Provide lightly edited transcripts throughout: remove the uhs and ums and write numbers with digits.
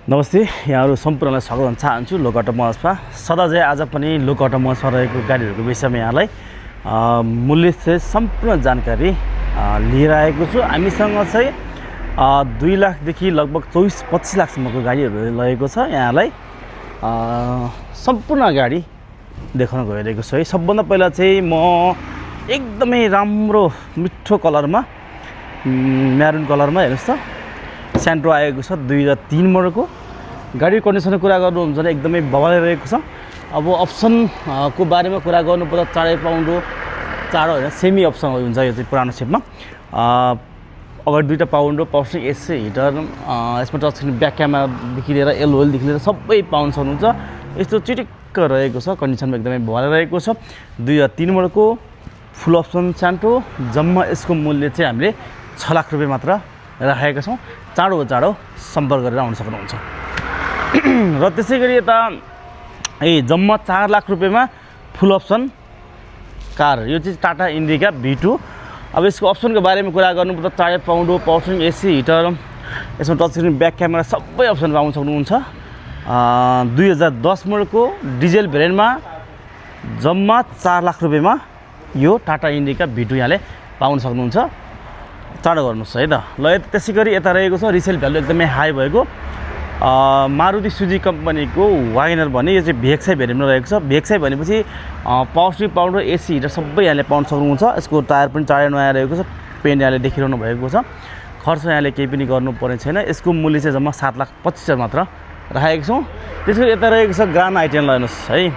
नमस्ते, यहाँहरू सम्पूर्णलाई स्वागत गर्न चाहन्छु लोक अटो मोबाइल्समा। सदा चाहिँ आज पनि लोक अटो मोबाइल्समा रहेको गाडीहरूको विषयमा यहाँलाई मूल्य चाहिँ सम्पूर्ण जानकारी लिएर आएको छु। हामीसँग चाहिँ 2 लाखदेखि लगभग 24-25 लाखसम्मको गाडीहरू लगेको छ। यहाँलाई सम्पूर्ण गाडी देखाउन गइरहेको छु है। सबभन्दा पहिला चाहिँ म एकदमै राम्रो मिठो कलरमा म्यारून कलरमा हेर्नुहोस् त सेन्ट्रो आएको छ। 2003 मोडलको गाडी कन्डिसनको कुरा गर्नुहुन्छ भने एकदमै बवाल रहेको छ। अब अप्सन को बारेमा कुरा गर्नुपर्दा चाँडै पाउन्डो चाँडो होइन सेमी अप्सन हुन्छ यो चाहिँ पुरानो सेपमा। अगाडि 2टा पाउन्डो पावर एसी हिटर, यसमा टच स्क्रिन ब्याक क्यामेरादेखि लिएर एलओएलदेखि लिएर सबै पाउन सक्नुहुन्छ। यस्तो चिटिक्क रहेको छ, कन्डिसनमा एकदमै बवाल रहेको छ। 2003 मोडलको फुल अप्सन सेन्ट्रो, जम्मा यसको मूल्य चाहिँ हामीले 6 लाख रुपियाँ मात्र राखेका छौँ। चाँडो सम्पर्क गरेर आउन सक्नुहुन्छ। र त्यसै गरी यता जम्मा 4 लाख रुपियाँमा फुल अप्सन कार, यो चाहिँ टाटा इन्डिका V2। अब यसको अप्सनको बारेमा कुरा गर्नुपर्दा 4 पाउन्डो पावर एसी हिटर, यसमा टच स्क्रिन ब्याक क्यामेरा सबै अप्सन पाउन सक्नुहुन्छ। 2010 मोडलको डिजेल भेरिएन्टमा जम्मा 4 लाख रुपियाँमा यो टाटा इन्डिका V2 यहाँले पाउन सक्नुहुन्छ। चाँडो गर्नुहोस् है त। ल त्यसै गरी यता रहेको छ रिसेल भ्यालु एकदमै हाई भएको मारुति सुजुकी कम्पनीको वागनर भने यो चाहिँ VXI भेरिएन्टमा रहेको छ। VXI भनेपछि पावर पाउन्डर एसी हिटर सबै यहाँले पाउन सक्नुहुन्छ। यसको टायर पनि चाँडै नयाँ रहेको छ, पेन्ट यहाँले देखिरहनु भएको छ। खर्च यहाँले केही पनि गर्नुपर्ने छैन। यसको मूल्य चाहिँ जम्मा 7,25,000 मात्र राखेको छौँ। त्यसको यता रहेको छ ग्रान्ड I10 हेर्नुहोस् है।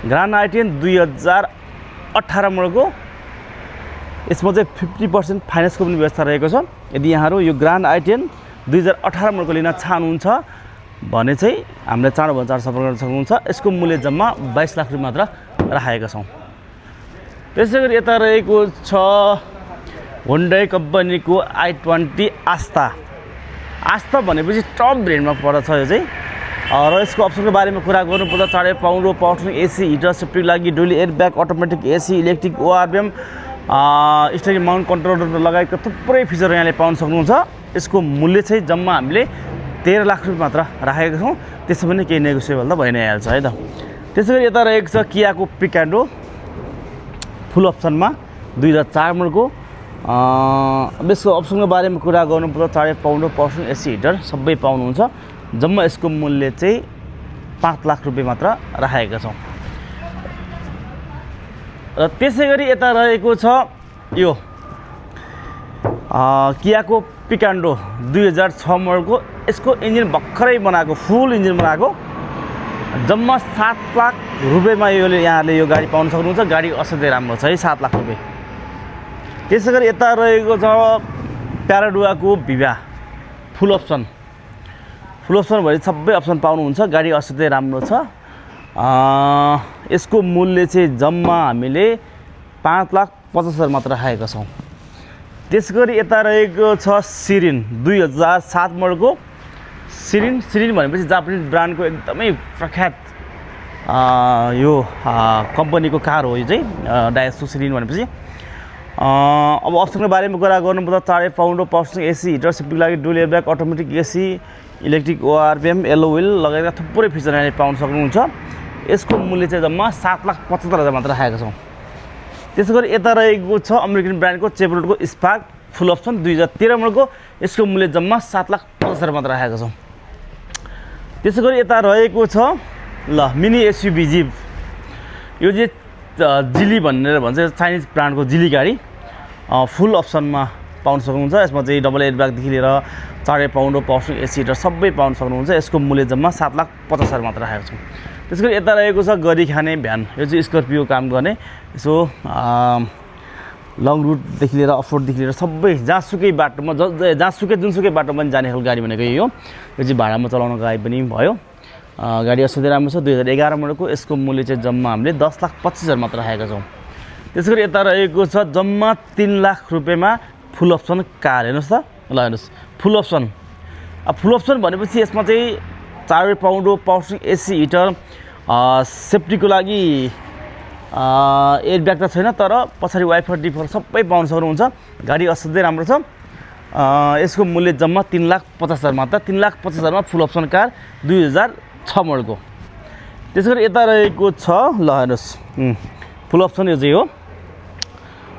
ग्रान्ड I10 2018 मोडलको, यसमा चाहिँ 50% फाइनेन्सको पनि व्यवस्था रहेको छ। यदि यहाँहरू यो ग्रान्ड I10 2018 मोडलको लिन चाहनुहुन्छ भने चाहिँ हामीले चाँडो सम्पर्क गर्न सक्नुहुन्छ। यसको मूल्य जम्मा 22 लाख रुपियाँ मात्र राखेका छौँ। त्यसै गरी यता रहेको छ होन्डा कम्पनीको i20 आस्था भनेपछि टप भेरिएन्टमा पर्दछ यो चाहिँ। र यसको अप्सनको बारेमा कुरा गर्नुपर्दा 4 पाउन्डो पावर एसी हिटर, सेफ्टीको लागि dual airbag, automatic AC, electric ORVM, steering Mount controller लगायतका थुप्रै फिचर यहाँले पाउन सक्नुहुन्छ। यसको मूल्य चाहिँ जम्मा हामीले 13 लाख रुपियाँ मात्र राखेका छौँ। त्यसो पनि केही नेगोसिएबल त भइ नै हाल्छ है त। त्यसै गरी यता रहेको छ कियाको पिकान्डो फुल अप्सनमा 2004 मोडलको। यसको अप्सनको बारेमा कुरा गर्नुपर्दा 4 पाउन्डो पावर एसी हिटर सबै पाउनुहुन्छ। जम्मा यसको मूल्य चाहिँ 5 लाख रुपियाँ मात्र राखेका छौँ। र त्यसै गरी यता रहेको छ यो कियाको पिकान्डो 2006 मोडलको। यसको इन्जिन भर्खरै बनाएको, फुल इन्जिन बनाएको, जम्मा 7 लाख रुपियाँमा यहाँले यो गाडी पाउन सक्नुहुन्छ। गाडी असाध्यै राम्रो छ है, 7 लाख रुपियाँ। त्यसै गरी यता रहेको छ प्याराडुवाको भिभा फुल अप्सन भने सबै अप्सन पाउनुहुन्छ। गाडी असाध्यै राम्रो छ। यसको मूल्य चाहिँ जम्मा हामीले 5,50,000 मात्र राखेका छौँ। त्यस गरी यता रहेको छ सिरिन 2007 मोडलको। सिरिन भनेपछि जापानिज ब्रान्डको एकदमै प्रख्यात यो कम्पनीको कार हो। यो चाहिँ डायसो सिरिन भनेपछि। अब अप्सनको बारेमा कुरा गर्नुपर्दा 4 पाउन्डो पावर एसी हिटर, सेफ्टीको लागि dual airbag, automatic AC, electric ORVM, LOL लगायतका थुप्रै फिचर यहाँले पाउन सक्नुहुन्छ। यसको मूल्य चाहिँ जम्मा 7,75,000 मात्र राखेका छौँ। त्यसै गरी यता रहेको छ अमेरिकन ब्रान्डको चेभरोलेटको स्पार्क फुल अप्सन 2013 मोडलको। यसको मूल्य जम्मा 7,50,000 मात्र राखेका छौँ। त्यसै गरी यता रहेको छ मिनी SUV जिप। यो चाहिँ जिली भनेर भन्छ, चाइनिज ब्रान्डको जिली गाडी फुल अप्सनमा पाउन सक्नुहुन्छ। यसमा चाहिँ डबल एयरब्यागदेखि लिएर 4 पाउन्डो पावर एसी हिटर सबै पाउन सक्नुहुन्छ। यसको मूल्य जम्मा 7,50,000 मात्र राखेको छौँ। त्यसै गरी यता रहेको छ गरी खाने भ्यान। यो चाहिँ स्कर्पियो काम गर्ने, यसो लङ रुटदेखि लिएर अफरोडदेखि लिएर सबै जहाँसुकै बाटोमा जुनसुकै बाटोमा पनि जाने खालको गाडी भनेको यो चाहिँ भाडामा चलाउनको लागि पनि भयो। गाडी असाध्यै राम्रो छ। 2011 मोडलको। यसको मूल्य चाहिँ जम्मा हामीले 10,25,000 मात्र राखेका छौँ। त्यसै गरी यता रहेको छ जम्मा 3 लाख रुपियाँमा फुल अप्सन कार। हेर्नुहोस् त, ल हेर्नुहोस् फुल अप्सन। फुल अप्सन भनेपछि यसमा चाहिँ 4 पाउन्डो पावर एसी हिटर, सेफ्टीको लागि एयरब्याग त छैन, तर पछाडि वाइफर डिफर सबै पाउन सक्नुहुन्छ। गाडी असाध्यै राम्रो छ। यसको मूल्य जम्मा 3,50,000 मात्र। 3,50,000 मा फुल अप्सन कार 2006 मोडलको। त्यसै गरी यता रहेको छ ल हेर्नुहोस् फुल अप्सन यो चाहिँ हो।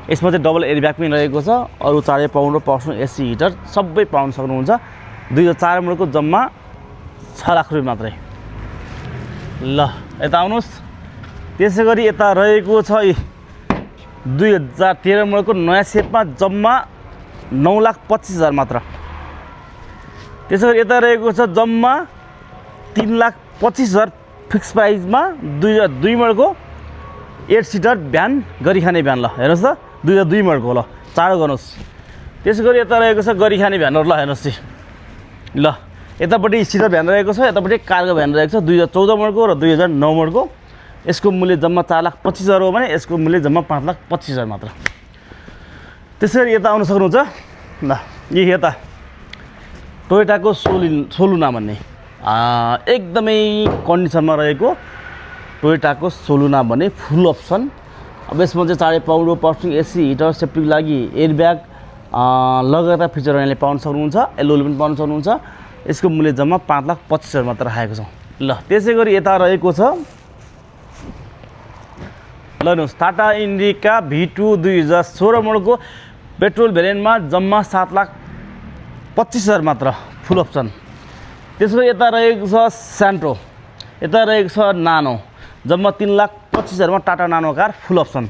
यसमा चाहिँ डबल एयर ब्याग पनि रहेको छ। अरू 4.5 पाउन्ड र पावर एसी हिटर सबै पाउन सक्नुहुन्छ। 2004 मोडलको जम्मा 6 लाख रुपियाँ मात्रै। ल यता आउनुहोस्। त्यसै गरी यता रहेको छ 2013 मोडलको नयाँ सेपमा जम्मा 9,25,000 मात्र। त्यसै गरी यता रहेको छ जम्मा 3,25,000 फिक्स प्राइसमा 2002 मोडलको 8 सिटर भ्यान गरी खाने भ्यान। ल हेर्नुहोस् त 2002 मोडलको ल चाँडो गर्नुहोस्। त्यसै गरी यता रहेको छ गरी खाने भ्यानहरू। ल हेर्नुहोस् चाहिँ ल यतापट्टि सिटर भ्यान रहेको छ, यतापट्टि कार्गो भ्यान रहेको छ। 2014 मोडलको र 2009 मोडलको। यसको मूल्य जम्मा 4,25,000 हो भने यसको मूल्य जम्मा 5,25,000 मात्र। त्यसै गरी यता आउन सक्नुहुन्छ। ल यता टोयोटाको सोलुना भन्ने एकदमै कन्डिसनमा रहेको टोयोटाको सोलुना भन्ने फुल अप्सन। अब यसमा चाहिँ 4.5 पाउन्ड पावर एसी हिटर सेफ्टीको लागि एयर ब्याग लगातार फिचर यहाँले पाउन सक्नुहुन्छ। एलओएल पनि पाउन सक्नुहुन्छ। यसको मूल्य जम्मा 5,25,000 मात्र राखेको छ। ल त्यसै गरी यता रहेको छ ल हेर्नुहोस् टाटा इन्डिका V2 2016 मोडलको पेट्रोल भेरिएन्टमा जम्मा 7,25,000 मात्र फुल अप्सन। त्यसको यता रहेको छ स्यान्ट्रो, यता रहेको छ नानो जम्मा 3,25,000 मा टाटा नानो कार फुल अप्सन।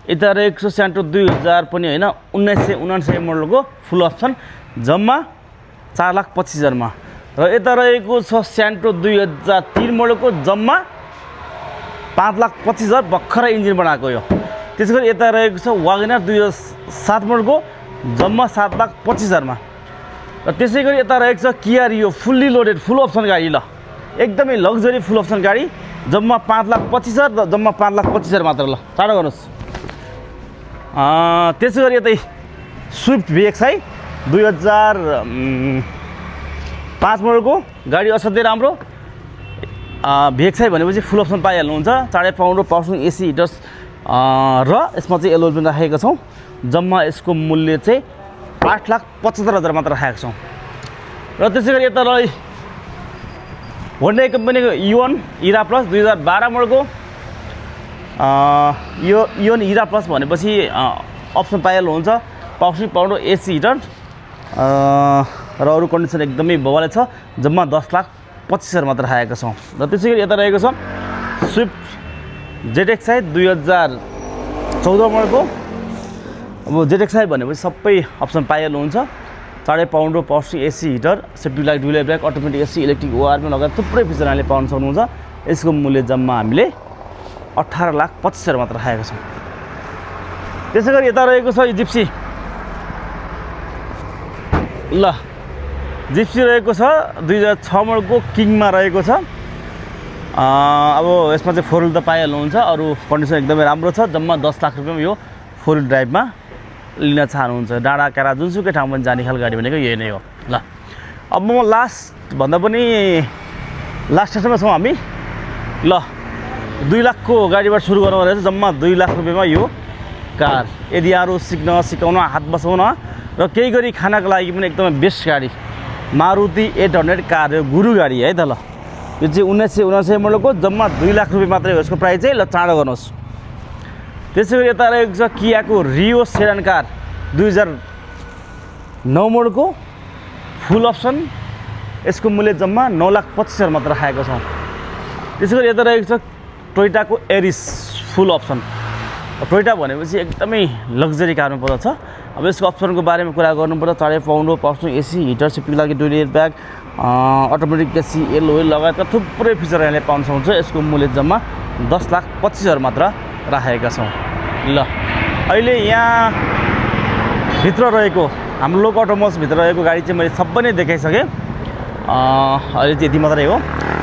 यता रहेको छ स्यान्ट्रो 2000 पनि होइन 1999 मोडलको फुल अप्सन जम्मा 4,25,000 मा। र यता रहेको छ स्यान्ट्रो 2003 मोडलको जम्मा 5,25,000 भर्खरै इन्जिन बनाएको यो। त्यसै गरी यता रहेको छ वागनर 2007 मोडलको जम्मा 7,25,000 मा। र त्यसै गरी यता रहेको छ किया रियो फुल्ली लोडेड फुल अप्सन गाडी। ल एकदमै लग्जरी फुल अप्सन गाडी जम्मा 5,25,000 र जम्मा 5,25,000 मात्र। ल चाँडो गर्नुहोस्। त्यसै गरी यतै स्विफ्ट VXI 2005 मोडलको गाडी असाध्यै राम्रो। VXI भनेपछि फुल अप्सन पाइहाल्नुहुन्छ। 4.5 पाउन्ड पावर एसी हिटर्स र यसमा चाहिँ एलओएल पनि राखेका छौँ। जम्मा यसको मूल्य चाहिँ 8,75,000 मात्र राखेका छौँ। र त्यसै गरी यता रह्यो होन्डा कम्पनीको इओन इरा प्लस 2012 मोडलको। यो इओन इरा प्लस भनेपछि अप्सन पाइहाल्नुहुन्छ। पावर पाउन्ड एसी हिटर र अरू कन्डिसन एकदमै बवाले छ। जम्मा 10,25,000 मात्र राखेका छौँ। र त्यसै गरी यता रहेको छ स्विफ्ट ZXI 2014 मोडलको। अब ZXI भनेपछि सबै अप्सन पाइहाल्नुहुन्छ। 4.5 pound power AC heater safety light dual brake automatic AC electric ओआरमा लगायत थुप्रै फिचर यहाँले पाउन सक्नुहुन्छ। यसको मूल्य जम्मा हामीले 18,25,000 मात्र राखेका छौँ। त्यसै गरी यता रहेको छ जिप्सी। ल जिप्सी रहेको छ 2006 मोडलको किङमा रहेको छ। अब यसमा चाहिँ 4 व्हिल त पाइहाल्नुहुन्छ। अरू कन्डिसन एकदमै राम्रो छ। जम्मा 10 लाख रुपियाँमा यो 4 व्हिल ड्राइभमा लिन चाहनुहुन्छ। डाँडा काँडा जुनसुकै ठाउँमा जाने खालको गाडी भनेको यही नै हो। ल अब म लास्ट भन्दा पनि लास्ट स्टेजमा छौँ हामी। ल 2 लाखको गाडीबाट सुरु गर्नु रहेछ। जम्मा 2 लाख रुपियाँमा यो कार यदि यहाँहरू सिकाउन हात बसाउन र केही गरी खानाको लागि पनि एकदमै बेस्ट गाडी मारुति 800 कार यो गुरु गाडी है त। ल यो चाहिँ 1999 मोडलको जम्मा 2 लाख रुपियाँ मात्रै हो यसको प्राइस चाहिँ। ल चाँडो गर्नुहोस्। त्यसै गरी यता रहेको छ कियाको रियो सेडान कार 2009 मोडलको फुल अप्सन। यसको मूल्य जम्मा 9,25,000 मात्र राखेको छौँ। त्यसै गरी यता रहेको छ टोयोटाको एरिस फुल अप्सन। टोयोटा भनेपछि एकदमै लग्जरी कारमा पर्दछ। अब यसको अप्सनको बारेमा कुरा गर्नुपर्दा 4.5 पाउन्ड पावर एसी हिटर सेफ्टीको लागि dual air bag automatic AC LOL लगायतका थुप्रै फिचर यहाँले पाउन सक्नुहुन्छ। यसको मूल्य जम्मा 10,25,000 मात्र राखेका छौँ। ल अहिले यहाँ भित्र रहेको हाम्रो लोक अटोमोस भित्र रहेको गाडी चाहिँ मैले सबै नै देखाइसकेँ। अहिले चाहिँ यति मात्रै हो।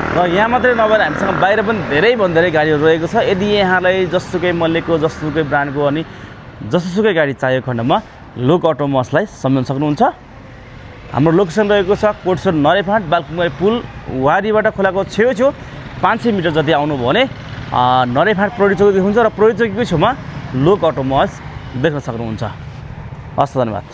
र यहाँ मात्रै नभएर हामीसँग बाहिर पनि धेरैभन्दा धेरै गाडीहरू रहेको छ। यदि यहाँलाई जसुकै मूल्यको जसुकै ब्रान्डको अनि जसुकै गाडी चाहिएको खण्डमा लोक अटोमसलाई सम्झन सक्नुहुन्छ। हाम्रो लोकेसन रहेको छ कोटसर नरेफाट बालकुमारी पुल वारीबाट खोलाको छेउछेउ 500 मिटर जति आउनुभयो भने नरेफाट प्रौढी चौकी देख्नुहुन्छ र प्रौढी चौकीकै छेउमा लोक अटोमस देख्न सक्नुहुन्छ। हस् धन्यवाद।